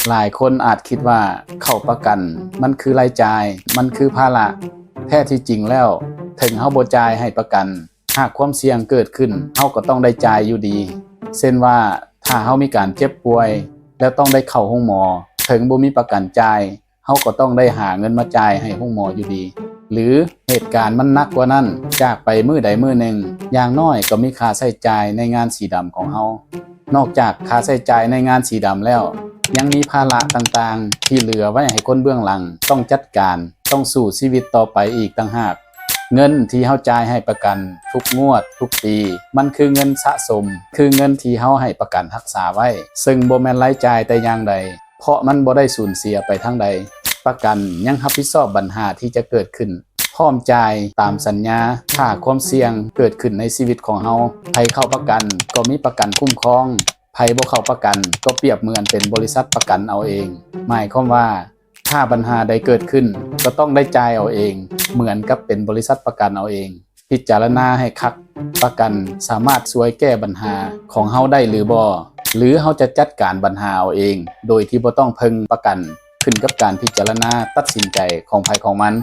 ຫຼາຍຄົນອາດຄິດວ່າເຂົ້າປະກັນມັນຄືລາຍຈ່າຍ, ມັນຄືພາລະ. ແທ້ທີ່ຈິງແລ້ວ, ເຖິງເຮົາບໍ່ຈ່າຍໃຫ້ປະກັນ, ຫາກຄວາມສ່ຽງເກີດຂຶ້ນ, ເຮົາກໍຕ້ອງໄດ້ຈ່າຍຢູ່ດີ. ເຊັ່ນວ່າ, ຖ້າເຮົາມີການເຈັບປ່ວຍ ແລ້ວຕ້ອງໄດ້ເຂົ້າໂຮງໝໍ, ເຖິງບໍ່ມີປະກັນຈ່າຍ, ເຮົາກໍຕ້ອງໄດ້ຫາເງິນມາຈ່າຍໃຫ້ໂຮງໝໍຢູ່ດີ. ຫຼືເຫດການມັນໜັກກວ່ານັ້ນ, ຈາກໄປມື້ໃດມື້ໜຶ່ງ, ຢ່າງໜ້ອຍກໍມີຄ່າໃຊ້ຈ່າຍໃນງານສີດຳຂອງເຮົາ. ນອກຈາກຄ່າໃຊ້ຈ່າຍໃນງານສີດຳແລ້ວ, ຍັງມີພາລະຕ່າງໆທີ່ເຫຼືອໄວ້ໃຫ້ຄົນເບື້ອງຫຼັງຕ້ອງຈັດການ, ຕ້ອງສູ້ຊີວິດຕໍ່ໄປອີກຕ່າງຫາກ. ເງິນທີ່ເຮົາຈ່າຍໃຫ້ປະກັນທຸກງວດ, ທຸກປີ, ມັນຄືເງິນສະສົມ, ຄືເງິນທີ່ເຮົາໃຫ້ປະກັນຮັກສາໄວ້, ເຊິ່ງບໍ່ແມ່ນລາຍຈ່າຍແຕ່ຢ່າງໃດ, ເພາະມັນບໍ່ໄດ້ສູນເສຍໄປທາງໃດ. ປະກັນຍັງຮັບຜິດຊອບບັນຫາທີ່ຈະເກີດຂຶ້ນ, ພ້ອມຈ່າຍຕາມສັນຍາ. ຖ້າຄວາມສ່ຽງເກີດຂຶ້ນໃນຊີວິດຂອງເຮົາ, ໃຜເຂົ້າປະກັນກໍມີປະກັນຄຸ້ມຄອງ, ໃຜບໍ່ເຂົ້າປະກັນກໍປຽບເໝືອນເປັນບໍລິສັດປະກັນເອົາເອງ. ໝາຍຄວາມວ່າ ຖ້າບັນຫາໃດເກີດຂຶ້ນ, ກໍຕ້ອງໄດ້ຈ່າຍເອົາເອງ, ເໝືອນກັບເປັນບໍລິສັດປະກັນເອົາເອງ. ພິຈາລະນາໃຫ້ຄັກ, ປະກັນສາມາດຊ່ວຍແກ້ບັນຫາຂອງເຮົາໄດ້ຫຼືບໍ່? ຫຼືເຮົາຈະຈັດການບັນຫາເອົາເອງ ໂດຍທີ່ບໍ່ຕ້ອງເພິ່ງປະກັນ? ຂຶ້ນກັບການພິຈາລະນາຕັດສິນໃຈຂອງໃຜຂອງມັນ.